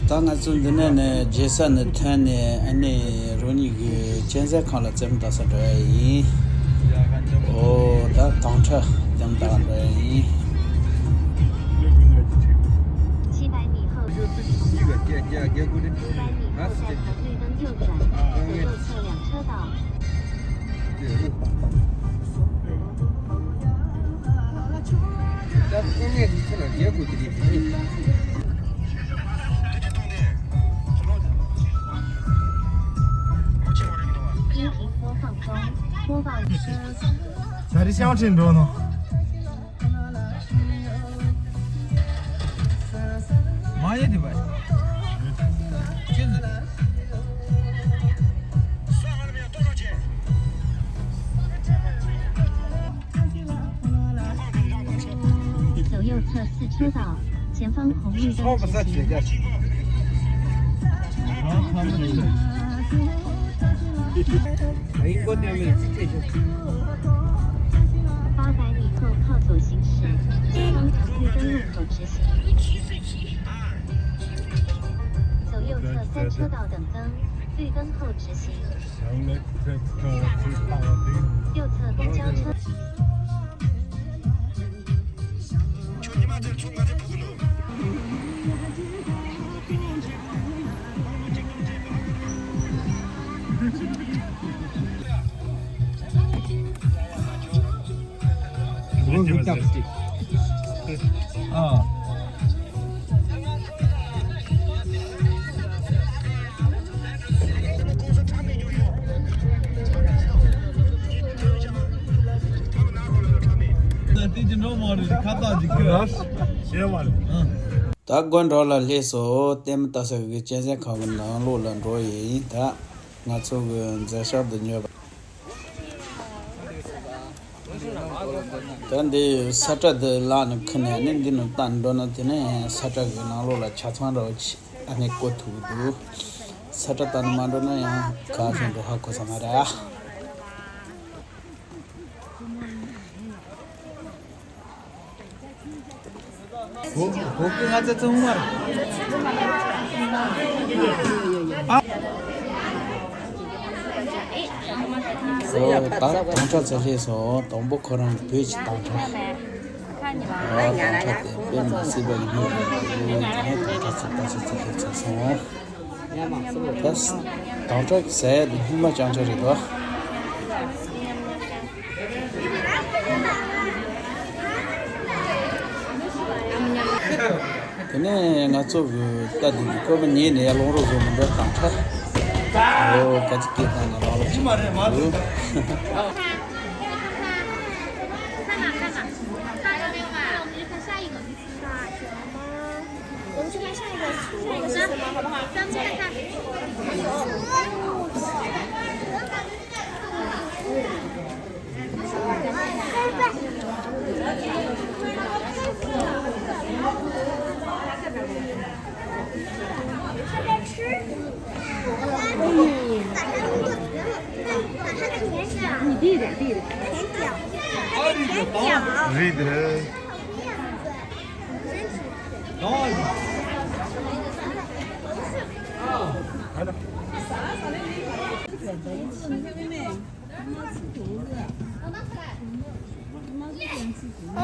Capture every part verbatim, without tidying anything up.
ད་ང་ཚོ་འདི་ནས་ནས་རྒྱལ་ས་ནས་ཐོན་ནས་ཨ་ནི་རང་ཉིད་ཀྱི་གཅན་གཟན་ཁང་ལ་རྩེད་མོ་རྩེ་ས་འགྲོ་ཡ་ཡིན། ཨོ་ད་དྭངས་ཁྲ་རྩེད་མོ་རྩེ་འགྲོ་ཡ་ཡིན། 七百米后，五百米后在红绿灯右转，左右侧两车道。 音频播放中，播报一声。 ད་རེས་ཤང་ཁྲིན་འགྲོ་ནོ། མ་ཡེ་དེ་བ། ཅི་ཟེར། 走右侧四车道，前方红绿灯直行。 八百米后靠左行驶，前方红绿灯路口直行。走右侧三车道等灯，绿灯后直行。右侧公交车。 ད་དགོན་གྲོགས་ལ་སླེབས་སོ། ལྟད་མོ་ལྟ་ས་གི་གཅན་གཟན་ཁང་གི་ནང་ལོགས་ལ་འགྲོ་ཡི་ཡིན། ད་ང་ཚོ་གི་མཛད་ཤག་འདི་ཉོས་པ། ད་འདི་ས་ཁྲ་འདི་ལག་ནས་ཁུར་ནས་ནི་འདི་ནང་བཏང་འགྲོ་ན་དེ་ནས་ས་ཁྲ་གི་ནང་ལོགས་ལ་ཆ་ཚང་འདྲ་བོ་ཅིག་ཨ་ནི་བཀོད་ཐུབ་ཀྱི་འདུག་ས་ཁྲ་བཏང་ནས་མ་འགྲོ་ན་ཡང་ག་ཚོད་འགྲོ་ཧ་གོ་ས་མ་རེད། ཨོ་ཨོ་ཀེ། ང་ཚོ་ཚང་མར། ཨ། ཨོ་ད་དྭངས་ཁྲ་ཚོ་སླེབས་སོང་། དང་པོ་ཁོ་རང་བོད་ཀྱི་དྭངས་ཁྲ། ཨོ་དྭངས་ཁྲ་དེ་དཔེ་མི་སྲིད་པ་ཡིན། ཡིན་ནའི་དྭངས་ཁྲ་ཚོ་ད་ཚོ་ཚོ་སླེབས་ཚར་སོང་། ད་དྭངས་ཁྲ་ཟེར་ཡ་དེ་སྨྱུག་མ་རྐྱང་རྐྱང་རེད་དོ། དེ་ནས་ང་ཚོ་གི་ལྟ་དེ་གི་བཀོད་པ་ཉིད་ནས་ཡར་ལོང་རོགས་བཟོ་མི་འདུག་དྭངས་ཁྲ། ཨོ་ག་ཚོད་སྐད་བཏང་ནས་ལོང་རོགས་བྱེད་དགོས།我们去看下一个，下一个是什么，好不好？下一个是什么？你弟弟，弟弟。甜点。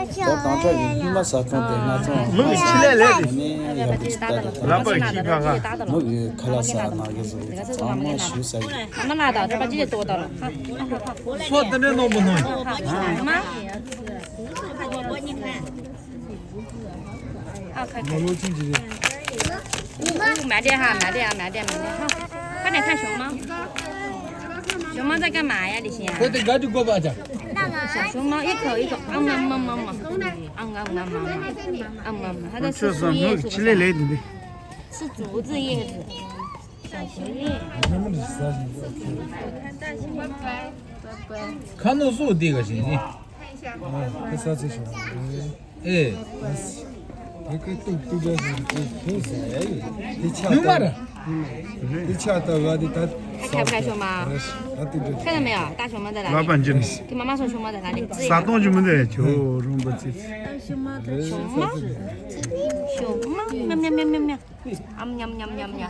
ད་དྭངས་ཁྲ་གི་སྨྱུག་མ་ཟ་ཁང་དེ་ང་ཚོ་མི་གི་ཕྱི་ལས་ལས་དེ་ནས་ཡག་པོ་ཅིག་ལྟ་དེ་ལག་པ་ཁྱི་ཁ་ཁ། མི་གི་ཁ་ལག་ཟ་ནང་གི་བཟོ་གི་ཚང་མ་ཞུ་ས་གི། ཨ་མ་ལགས་དང་ད་པ་ཅི་ལས་ལྟོགས་དང་། སོ་དེ་འདྲའི་རྣོན་པོ་རྣོན་ཡོད། ཨ་མ། ཨ་ཁ་ཁ། ལོ་ལོ་ཅི་ཅི་རེད། 买这哈，买这啊，买这买这哈。快点看熊猫。熊猫在干嘛呀？李欣啊。快点，赶紧过吧，讲。小熊猫一口一口，嗯嗯嗯嗯嗯，嗯嗯嗯嗯嗯，嗯嗯，它在吃树叶，是不是？ 吃竹子叶子，小熊叶。看到树这个行。看一下。啊，这啥子熊？哎。你给对对着是对对谁？你恰到，你恰到我的他。还看不看熊猫？他对着。看到没有？大熊猫在哪里？老板这里。给妈妈说熊猫在哪里？指一下。啥东西没得？就容不起。熊猫？熊猫？喵喵喵喵喵。啊，喵喵喵喵。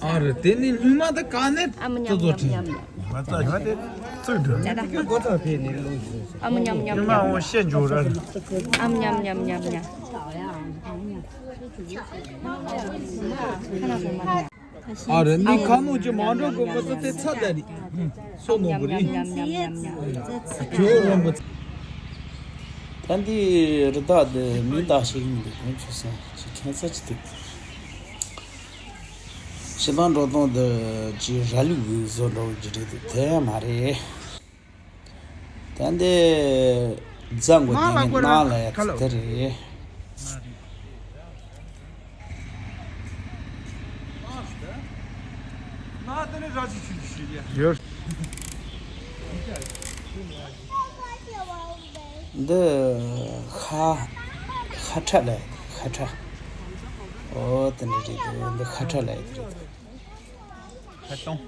啊，这你你妈的干的，啊，喵喵喵喵。 ང་ཚོ་ཡང་དེ་ཚུགས་འགྲོ། ཨམ་ཉམ་ཉམ་ཉམ་ཉམ། ཨམ་ཉམ་ཉམ་ཉམ་ཉམ། ཨ་རེ་ནི་ཁ་ནོ་ཅི་མ་འགྲོ་གི་ང་ཚོ་དེ་ཚ་ད་རི་སོ་ནོ་གི་རི་ཇོ་རོན་པོ། ད་འདི་རི་དྭགས་འདི་མི་དག་ཞིག་ཡིན་འདུག་ཁོང་ཚོ་སང་ཅི་ཁྱད་མཚར་ཅི་འདུག་ཕྱི་ཐང་འགྲོ་སྟངས་འདི་ཅི་ར་ལུག་གི་བཟོ་འདྲ་བོ་ཅིག་རེད་འདུག་དེ་མ་རེད། ད་འདི་རྫ་མགོ་དེ་ནི་ནང་ལ་ཡ་དེ་རེད། ཡོད། འདི་ཁ་ཁ་ཁྲ་ལ་ཡ་ཁ་ཁྲ། ཨོ་དེ་འདྲ་རེད་འདུག་འདི་ཁ་ཁྲ་ལ་ཡ་དེ་རེད་འདུག་ཁ་སྟོང་།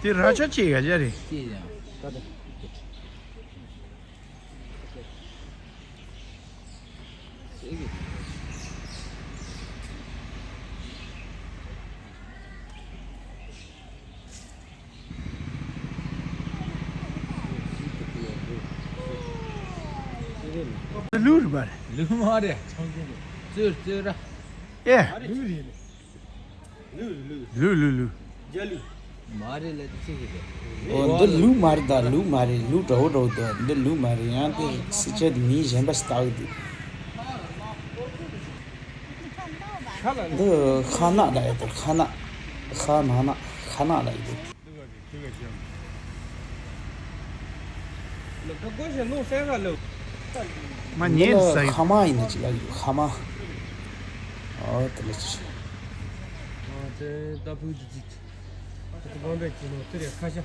དེ་ར་ཆ་ཅིག་ཡ་ཅ་རེད། ལུག་རེད་པ། ལུག་མ་རེད། ཆང་ཆུང་རེད། བཙོས་བཙོས་ར། ཨེ། ལུག་རེད། ལུག་ལུག་ལུག་ལུག་ལུག་རྒྱ་ལུག་མ་རེད་ལ་དེ་ཆི་ཟིག་རེད། ཨོ་འདི་ལུག་མ་རེད་ད། ལུག་མ་རེད། ལུག་འདྲ་བོ་འདྲ་བོ་འདུག་འདི་ལུག་མ་རེད། ཡང་དེ་སི་ཆད་མི་གཞན་པ་ཞིག་བཏགས་འདུག་འདི་ཁ་ནག་ལ་ཡོད་དོ། ཁ་ནག་ཁ་ནག་ཁ་ནག་ལ་ཡོད་དོ། མ་ཉེས་ཟ་ཡོད། ཁ་མ་ཡིན་ན་ཅི་ལ་ཡོད་ཁ་མ། ཨོ་དེ་ལ་ཅི། ཨོ་དེ་ད་ཕུག་ཅི་ཅི། དེ་དེ་བང་བས་ཅི་ནོ་དེ་རེད་ཁ་ཤ།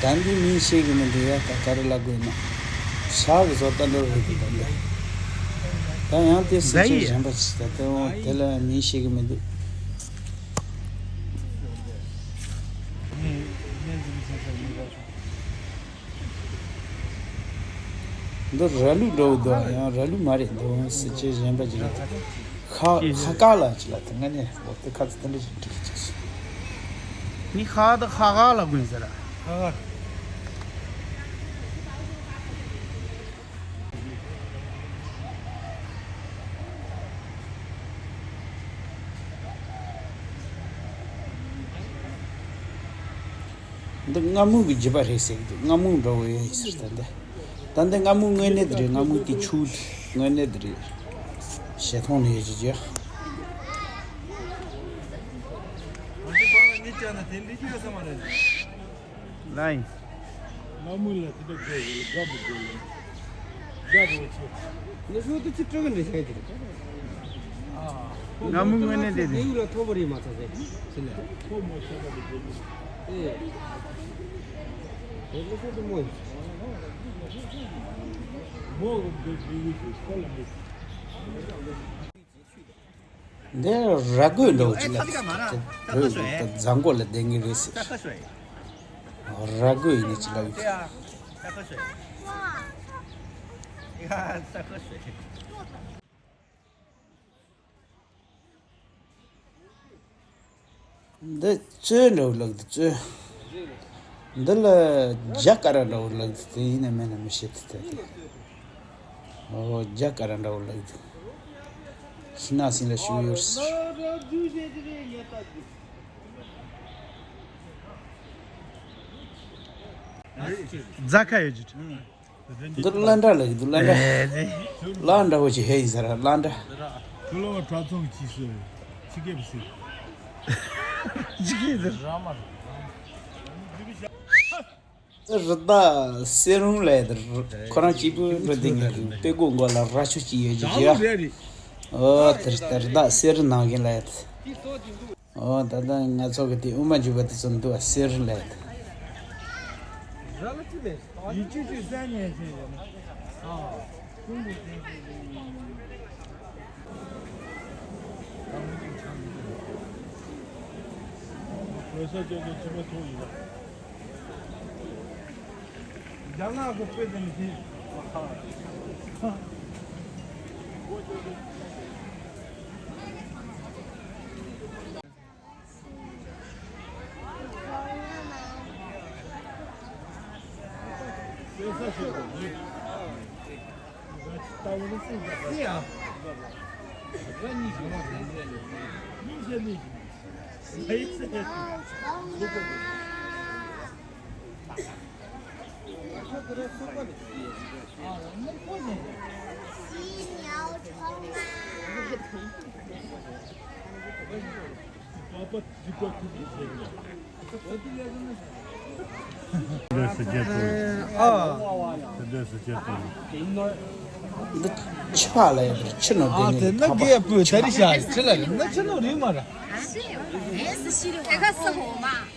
ད་འདི་མིན་ཤེས་གི་མི་འདུག་ཡ། ད་ག་རེ་ལབ་དགོས་ན། ཤག་གི་བཟོ་ལྟ་འདྲ་བོ་རེད་འདུག་ད་འདི། ད་ཡང་དེ་སྲིད་ཇ་ཇུས་ཡིན། གཞན་པ་ཞིག་ད་དེ་འོང་དེ་ལ་མིན་ཤེས་གི་མི་འདུག་འདི་ར་ལུག་འདྲ་བོ་འདུག་ཡང་ར་ལུག་མ་རེད་འདུག་སྲིད་ཇ་གཞན་པ་ཅིག་རེད། ཁ་ཁ་ཁ་ལ་ཅིག་ལ་དེ་ང་ནས་ལོག་སྟེ་ཁ་ཚ་དེ་འདྲ་ཞིག་འགྲིག་ཅིག་ནི་ཁ་ད་ཁ་ཁ་ལ་དགོས་ཟེར། ཁ་ཁ། འདི་རྔ་མོང་གི་རྒྱུད་པ་རེད་ཟེར་གི་འདུག་རྔ་མོང་འདྲ་བོ་ཡོད་ཟེར། ད་འདི་ད་འདི་རྔ་མོང་དངོས་གནས་དེ་རེད། རྔ་མོང་གི་ཆུ་དངོས་གནས་དེ་རེད། བྱེ་ཐང་ནས་ཡོད་ཀྱི་ཀྱི། ལའི། རྔ་མོང་ལ་དེ་འདྲ་དགོས་ཡོད་དགའ་པོ་དགོས་ཡོད། དགའ་པོ་ཆེ། ངས་ཤོག་ཏུ་ཅི་སྤྲོད་གི་འདྲ་བྱས་ཀྱི་རེད། རྔ་མོང་དངོས་གནས་དེ་རེད། ལེའུ་ལ་ཐོབ་པ་རེད་མ་ཚད་ཟེར། ཕྱི་ལ་ཐོབ་མ་ཆད་པ་དེ་དགོས་ཀྱི། ཨེ། དེ་ལ་ཤོག་ཏུ་མོ་ཡིན། མོ་གི་འདི་འདི་ཡིན་ཞིག་ཁོ་ལ་མི། འདི་ར་རྒོད་འདྲ་བོ་ཅིག་ལ་རོས་ཀྱི་རྫ་མགོ་ལ་ལྡན་གྱི་རེད་ཟེར། ར་རྒོད་ཡིན་ནི་ཅི་ལ་ཡོད། འདི་བཙོས་འདྲ་བོ་ལགས་འདི་བཙོས། འདི་ལ་རྒྱ་ཀ་ར་འདྲ་བོ་ལགས་འདི་དེ་ཡིན་ན་མིན་ན་མི་ཤེས་ཐུབ་ཐལ་ཏེ། ཨོ་རྒྱ་ཀ་ར་འདྲ་བོ་ལགས་འདི། ཤི་ན་སིན་ལ་ཞུ་ཡོད། རྫ་ཁ་ཡོད་ཀྱི། འདི་སླ་འདྲ་ལ་ཡིན་འདུག་སླ་འདྲ། ཨེ་ནི། སླ་འདྲ་བོ་ཅིག་ཧེ་ཡིན་ཟེར་ར་སླ་འདྲ། ཁྱོད་ལོ་གྲྭ་ཚང་གི་ཅི་སུ་ཅི་སྐད་པི་སི། ཅི་སྐད་ཟེར། ར་མ་ར། རི་དྭགས་གསེར་རུང་ལ་ཡ་དེ་ཁོ་རང་གཅིག་པུ་འགྲོ་དེ་ངས་དཔེ་ཀོ་མགོ་ལ་ར་ཆུ་གཅིག་ཡོད་ཀྱི་ཡ། ཨོ་དེ་རི་དྭགས་གསེར་རུང་ནང་གི་ལ་ཡ་དེ། ཨོ་ད་ལྟ་ང་ཚོ་གི་དེ་དབུ་མ་འཇུག་པ་དེ་ཚོ་འདུག་གསེར་རུང་ལ་ཡ་དེ། རྒྱ་ནག་གི་དཔེ་དེ་ནི་དེ། འདི་ཕྱི་ཕག་ལ་ཡོད་པའི་ཕྱི་ནང་དེ་ནི་ཕག་པ། དེ་ག་ས་གོ་མ།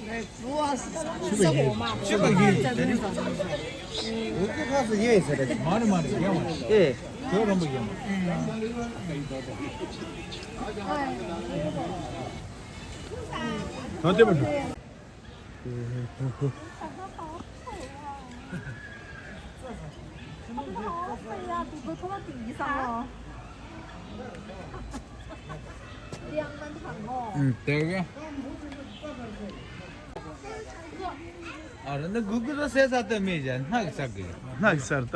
ཨ་ར་ན་གུ་གུ་ད་སེ་ས་ཏེ་མེ་ཇ་ནག་ས་གི། ནག་ས་ཏ་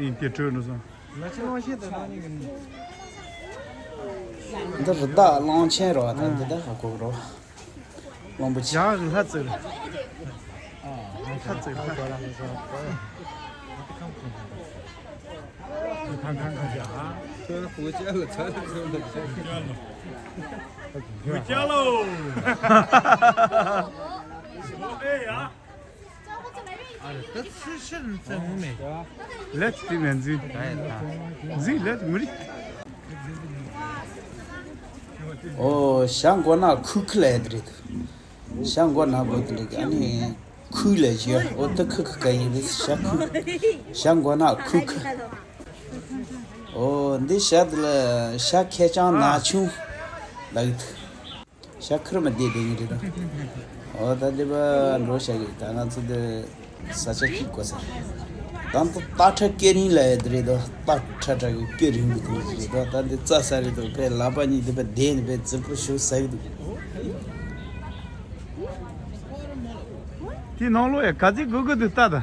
ཨིན་ཏེ་ཏྲོ་ནུ་སོང་། ལ་ཆེ་ནོ་ཤེ་ད་ན་ནི་གི་ནི། འདི་རི་དྭགས་གླང་ཆེན་རོ་ད་འདི་ད་ཧ་གོ་རོ། གླང་པོ་ཆེ། ཡང་ལྷ་ཙི་རི། ལྷ་ཙི་རི། ཨོ་ཞྭ་མགོ་ནག་ཁུ་ཁུ་ལ་ཡ་དེ་རེད། ཞྭ་མགོ་ནག་པོ་དེ་འདྲ་གི་ཨ་ནི་ཁུ་ལ་ཞུ། ཨོ་ད་ཁུ་ཁུ་ག་ཡིན་རེད། ཞྭ་ཁུ། ཞྭ་མགོ་ནག་ཁུ་ཁུ། ཨོ་འདི་ཞྭ་དེ་ལ་ཞྭ་ཁེར་རྐྱང་ནག་ཆུང་ལ་གི་འདུག་ཞྭ་ཁུར་མ་བསྡད་དེ་ཡིན་རེད་དོ། ཨོ་ད་འདི་པ་འགྲོ་ཞྭ་གི་ད་ང་ཚོ་འདི་ས་ཆ་གཅིག་གོ་ས་རེད། ད་ད་སྟག་ཁྲ་སྐེ་རིང་ལ་ཡ་དེ་རེད་དོ། སྟག་ཁྲ་ཁྲ་གི་སྐེ་རིང་གི་དེ་རེད་དོ། ད་འདི་རྩྭ་ས་རེད་དོ། པའི་ལག་པ་གཉིས་འདི་པ་བསྡད་ནས་པའི་རྫི་པོ་ཞུ་ས་གི་འདུག་དེ་ནང་ལོགས་ཡ་ག་ཚིག་དགོས་དགོས་འདུག་ལྟ་ད།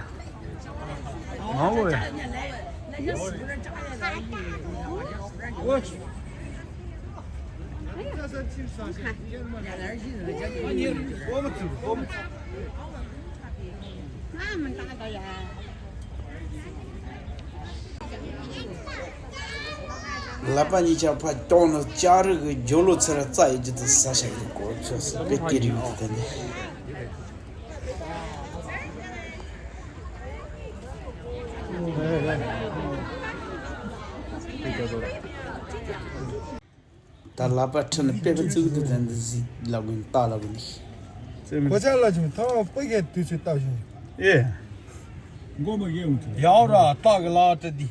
ནང་ལོགས་ཡ། ལག་པ་གཉིས་ཆ་ཕར་བརྐྱངས་ནས་ལྕགས་རི་གི་རྒྱབ་ལོགས་ཚུར་རྩྭ་ཡི་རྒྱུ་དེ་ཟ་བྱ་ཡི་གོ་ཆོད་ཟེར་བའི་སྐད་རིགས་དེ་དེ་ནས། ད་ལག་པ་ཁྲིད་ནས་པེ་པེ་བཙུགས་དུས་ད་འདི་གཟིགས་ལབ་གིན་ལྟ་ལབ་གིན་འདུག་གོ་ཆ་ལ་ཅིག་ཐོག་པོ་གས་དུས་ཚོད་ལྟ་བཞིན། ཨེ། མགོ་མ་གས་འོང་ཚེ། ཡའོ་ར་སྟག་གི་ལག་བྲིས་འདི།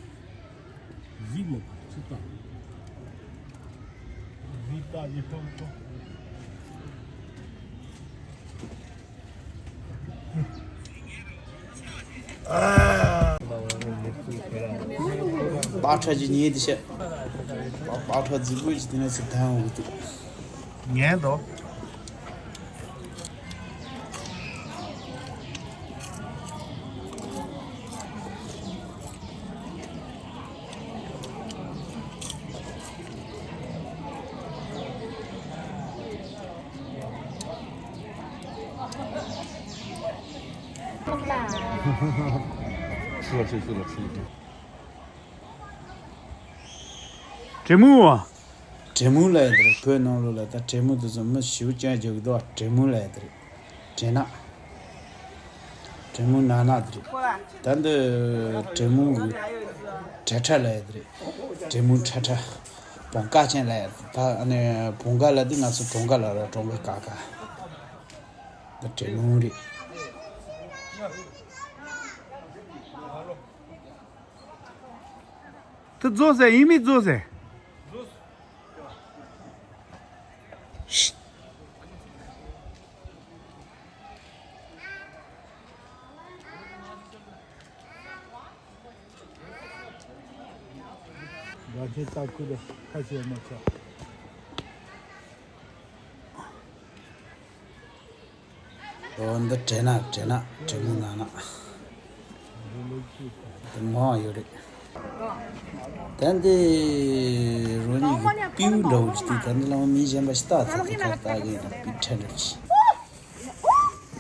གཟིགས་ལོ་ཚིག་ལྟ། གཟིགས་ལྟ་ཡི་ཐོག་ཐོག་སྟག་ཁྲ་ཅིག་ཉལ་དེ་བཤད། སྟག་ཁྲ་རྫིག་པོ་ཅིག་དེ་ནས་ཚུར་ཐོན་འོང་གི་འདུག་ངན་དོ། ཚུར་ལ་ཚུར་ཚུར་ལ་ཚུར། དྲེད་མོང་བ། དྲེད་མོང་ལ་ཡ་དེ་རེད། བོད་ནང་ལོགས་ལ་ད་དྲེད་མོང་དེ་ཚོ་མི་ཞེ་པོ་ཅན་རྒྱག་གི་འདུག་དྲེད་མོང་ལ་ཡ་དེ་རེད། དྲེད་ནག་དྲེད་མོང་ནང་ནང་དེ་རེད། ད་འདི་དྲེད་མོང་གི་ཁྲ་ཁྲ་ལབ་ཡ་དེ་རེད། དྲེད་མོང་ཁྲ་ཁྲ། བོང་ཀ་ཅན་ལབ་ཡ་ད་ཨ་ནི་བོང་ཀ་ལབ་དུས་ང་ཚོ་གྲོང་ཁ་ལབ་ར། གྲོང་ཁ་ཀ་ཁ། འདི་དྲེད་མོང་རེད། དེ་རྫོགས་ཟེར་ཡིན་མིན་རྫོགས་ཟེར། རྒྱ་ཆེ་ལྟ་ཁུལ་དུ་ཁ་ཕྱེ་མ་ཆོག་ཨོ་འདི་དྲེད་ནག་དྲེད་ནག་དྲེད་མོང་ནག་ནག་འདི་མང་ཡོད་རེད། ད་འདི་རང་ཉིད་ཀྱི་པིའུ་འདྲ་བོ་ཅིག་འདུག་ད་འདི་ལ་མི་གཞན་པ་ཞིག་ལྟ་ཚར་དུས་ཁ་ལྟ་གི་ཡིན་ན་པི་ཁྲ་འདྲ་བོ་ཅིག་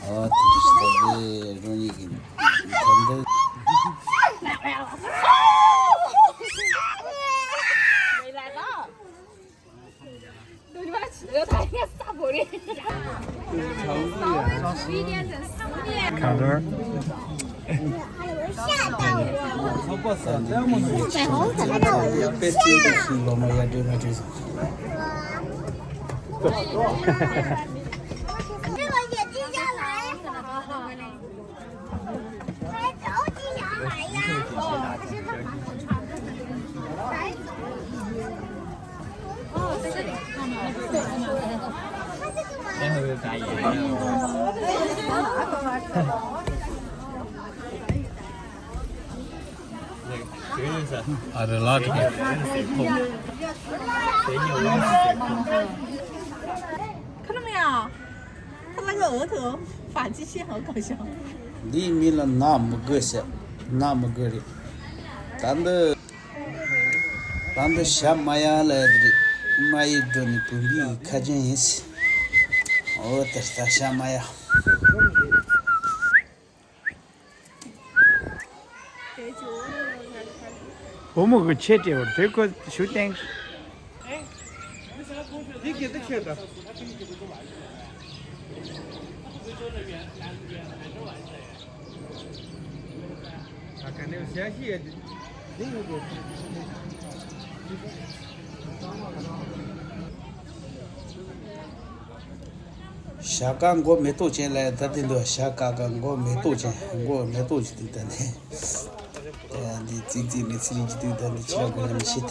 ཨོ་དེ་འདྲ་ཞིག་ད་འདི་རང་ཉིད་ཀྱི་ད་འདི། ཨ་རེ་ལགས་དེ། 看到没有？他那个额头发际线好搞笑。 འདིའི་མིང་ལ་ནག་མི་དགོས་ཟེར། ནག་མི་དགོས་རེད། ད་འདི། ད་འདི་ཞྭ་མ་ཡ་ལ་ཡ་དེ་རེད། རྨ་ཡི་སྒྲོ་ནི་བོན་པོའི་ཁ་ཆེམས་ཡིན། འོ་དེ་ལྟ་ཞྭ་མ་ཡ། བུ་མོ་གི་ཆེ་སྤྲེའུ་དེ་ཁོ་ཞུ་སྟེང་། འདི་ག་འདྲ་ཆེ་འདྲ། ཨ་ག་ནས་ཞལ་ཤི་ཡ་དེ་འདི་ཡོད་དགོས། ཞྭ་དཀར་མགོ་མེ་ཏོག་ཅན་ལ་ད་དེ་འདུག་ཞྭ་དཀར་དཀར་མགོ་མེ་ཏོག་ཅན། མགོ་མེ་ཏོག་ཅིག་འདུག་ད་འདི། ད་ཡང་འདི་ཙིག་ཙིག་ནས་ཚི་རིང་གི་འདུག་ད་འདི་ཕྱི་ལ་དགོས་ན་མི་ཤེས་ད།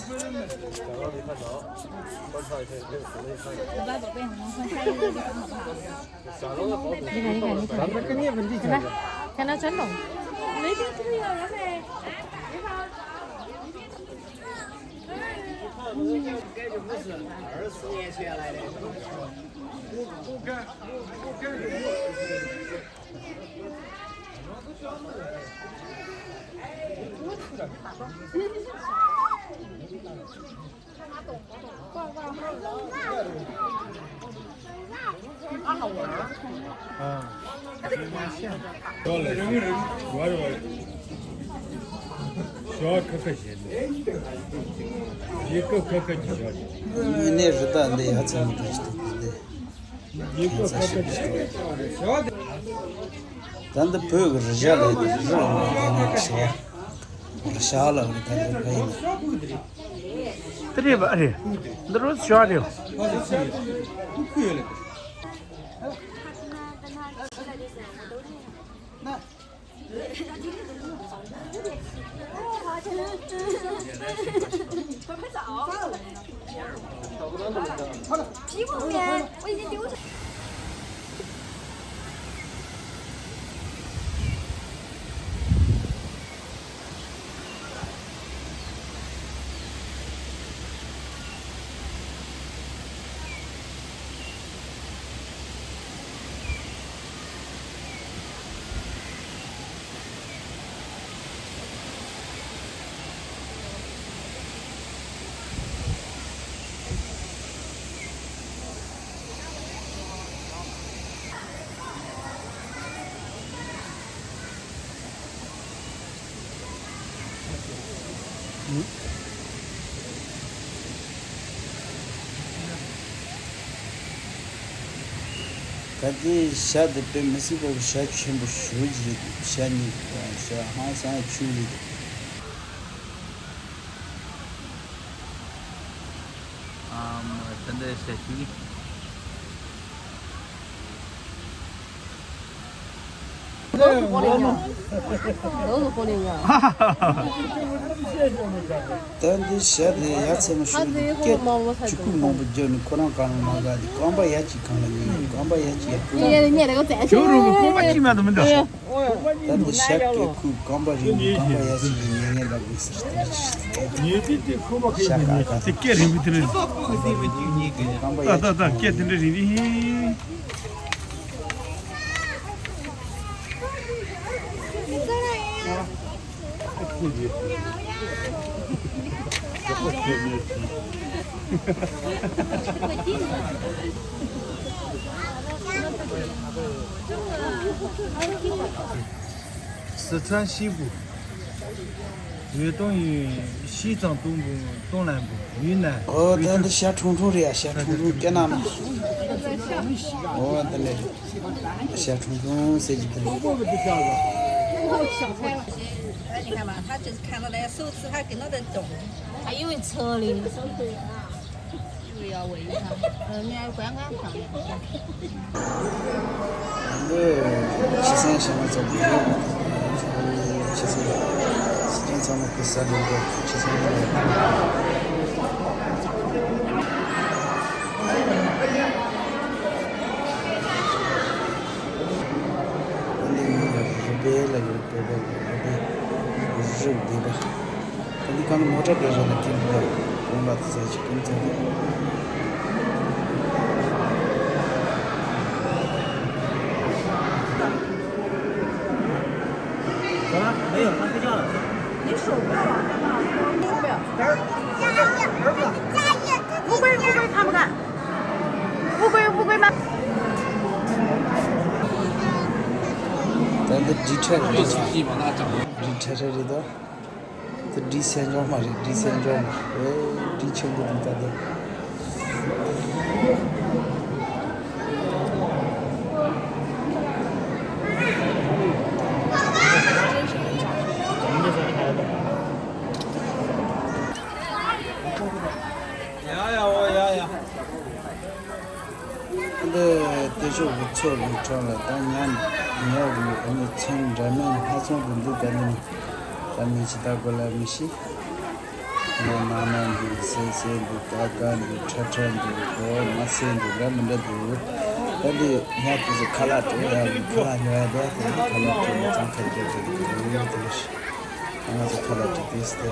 你看，你看，你看，你看，你看。看他穿懂。没听出来，妹妹。你好。二十年前来的。ཞོག་ཁ་ཁ་བྱས་ནས། ཡི་གེ་ཁ་ཁ་གྱིས་ཞོག་བྱས། ནས་རི་དྭགས་འདི་ཡ་ཚ་མོ་འདྲ་ཞིག་འདུག་འདི། ཡི་གེ་ཁ་ཁ་གྱིས་ཞོག་བྱས། ད་འདི་བོད་ཀྱི་རི་བྱ་ལ་ཡོད་རི་ལ་ཡོད་རི་བྱ་ལ་ཡོད་ད་འདི་བོད་ཡིན། དེ་རེད་པ་རེད། འདི་རུ་ཤོག་རེད། ད་ལྟའི་ཞྭ་དེ་དཔེ་མི་སྲིད་པ་གི་ཞྭ་ཆེན་པོ་ཞེ་པོ་ཅིག་རེད། ཞྭ་གཉིས་ཞྭ་ཧང་སང་ཆུང་རེད། ཨ་མ་ད་འདི་ཞྭ་ཆུང་ནི། ད་འདི་ཞྭ་དེ་ཡ་ཚད་མ་ཞུ་ནི་སྐད་ཆུ་ཁུག་མང་པོ་བརྒྱབ་ནས་ཁོ་རང་གང་ལ་མ་དགའ་དེ་རྐང་པ་ཡ་གཅིག་གང་ལ་ཉན། རྐང་པ་ཡ་གཅིག་ཡ་ཁུག་ཇོ་རུ་མོ་རྐང་པ་གཅིག་མ་གཏོགས་མི་འདུག་ད་འདི་ཞྭ་སྐད་ཁུག་རྐང་པ་རིང་པོ་རྐང་པ་ཡ་གཅིག་གི་ཉན་ཉན་ལ་དགོས་ཟེར་དེ་འདྲ་ཅིག་ཞྭ་ཀ་ཀ་དེ་སྐད་རིང་པོ་དེ་འདྲ་རེད། རྐང་པ་ཡ་ད་ད་གཅིག་ད་སྐད་དེ་འདྲ་རིང་རིང་། སི་ཁྲོན་ཞིས་པུ། ཡོད་ཏོང་ཡོད། ཞིས་ཙང་ཏུང་པུ་ཏོང་ལན་པུ་ཡུན་ནན། ཨོ་ད་འདི་ཞྭ་ཁྲུང་ཁྲུང་རེད་ཡ། ཞྭ་ཁྲུང་ཁྲུང་སྐད་ནང་ན། ཨོ་ད་ལེ། ཞྭ་ཁྲུང་ཁྲུང་ཟེར་གྱི་འདུག你看嘛，他就是看到那些数字，他给弄得懂。他因为车里，呃，你还管管他。འདི་ཕྱི་སེམས་ཞེ་མ་ཚོགས་པའི་ཕྱི་སེམས་སྲིད་སྐྱོང་ཚང་མ་གི་ས་ལུང་གི་ཕྱི་སེམས་ལ། འདི་མི་ལ་རུ་སྦེ་ལ་ཡོད། བོད་པ་གི་རུ་སྦེ་རུ་སྦེ་པ། ད་འདི་གང་མོ་ཊ་བེད་སྤྱོད་ལ་སྐྱིད་འདུག་ག་གོང་ལ་ཚེ་ཅིག་ཀུན་ཚེ་འདུག་ད་འདི་འབྲི་ཁྲ་རེད། འབྲི་ཁྲ་ཁྲ་རེད་དོ། དེ་འབྲི་སེར་འབྲོག་མ་རེད། འབྲི་སེར་འབྲོག་མ་རེད། འབྲི་ཆེན་པོ་འདུག་ད་དེ། ཡ་ཡ་འོ་ཡ་ཡ། འདི་སྟོད་ཕྱོགས་ཀྱི་མཚོ་གི་ཁྲོད་ལ་ད་ཉ་ཉ་གི་ཨ་ནི་ཚོན་འདྲ་མིན་སྣ་ཚོགས་ཀྱི་འདུག་ད་ནི་ད་མི་ཅི་ད་གོ་ལ་མི་ཤི། ང་མ་མ་འདུག་སེ་སེ་འདུག་ཀ་ཀ་འདུག་ཁྲ་ཁྲ་འདུག་གོ་མ་སེ་འདུག་ལ་མི་འདྲ་འདུག་ད་འདི་ཉ་དེ་ཚོ་ཁ་ལག་སྤྲད་ཡ་གི་ཁ་ལག་ཉོ་ཡ་དེ་ཁ་ལག་སྤྲད་ནས་ཚང་ཁ་རྒྱག་གི་འདུག་ང་ཚོ་ཁ་ལག་སྤྲད་དེ་སྟེ།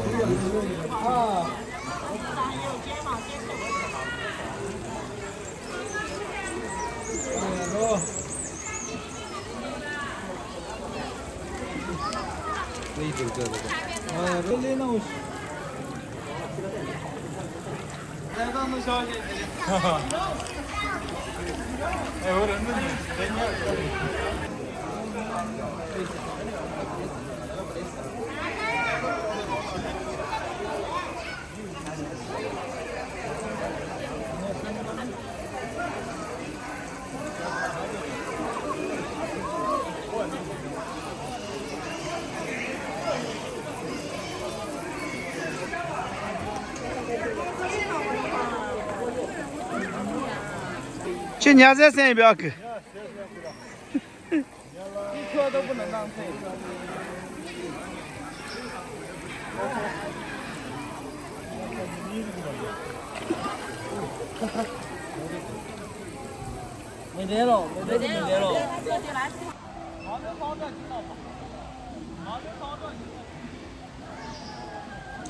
ཁྱེད་ཉ་ཟས་སེམས་ཡིན་པས་ཨ་ཁུ།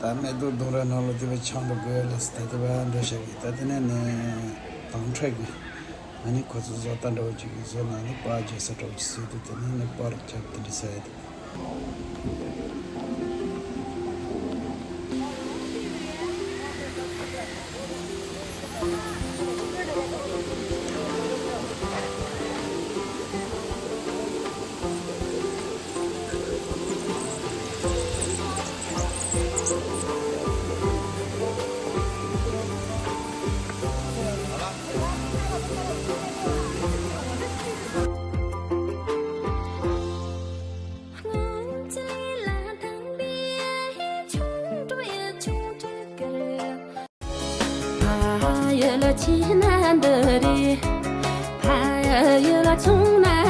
ད་མེ་ཏོག་ལྡུམ་ར་ནང་ལ་དེ་བས་ཆང་འགྲོ་དགོས་ལས་ད་དེ་བས་འགྲོ་བྱ་གི། ད་དེ་ནས་ནི་དྭངས་ཁྲོད་ཀྱི་ཨ་ནི་ཁོ་ཚོ་བཟོ་ལྟ་འདྲ་བོ་ཅིག་གི་བཟོ་ན་ནི་པར་རྒྱག་ས་འདྲ་བོ་ཅིག་བཟོས་འདུག་དེ་ནས་ནི་པར་རྒྱབ་དེ་འདྲ་ཟེར་ཡ་དེ། ཡུལ་ལ་ཆེ་ན་འདི་རེད། ཕ་ཡུལ་ལ་ཆུང་ན་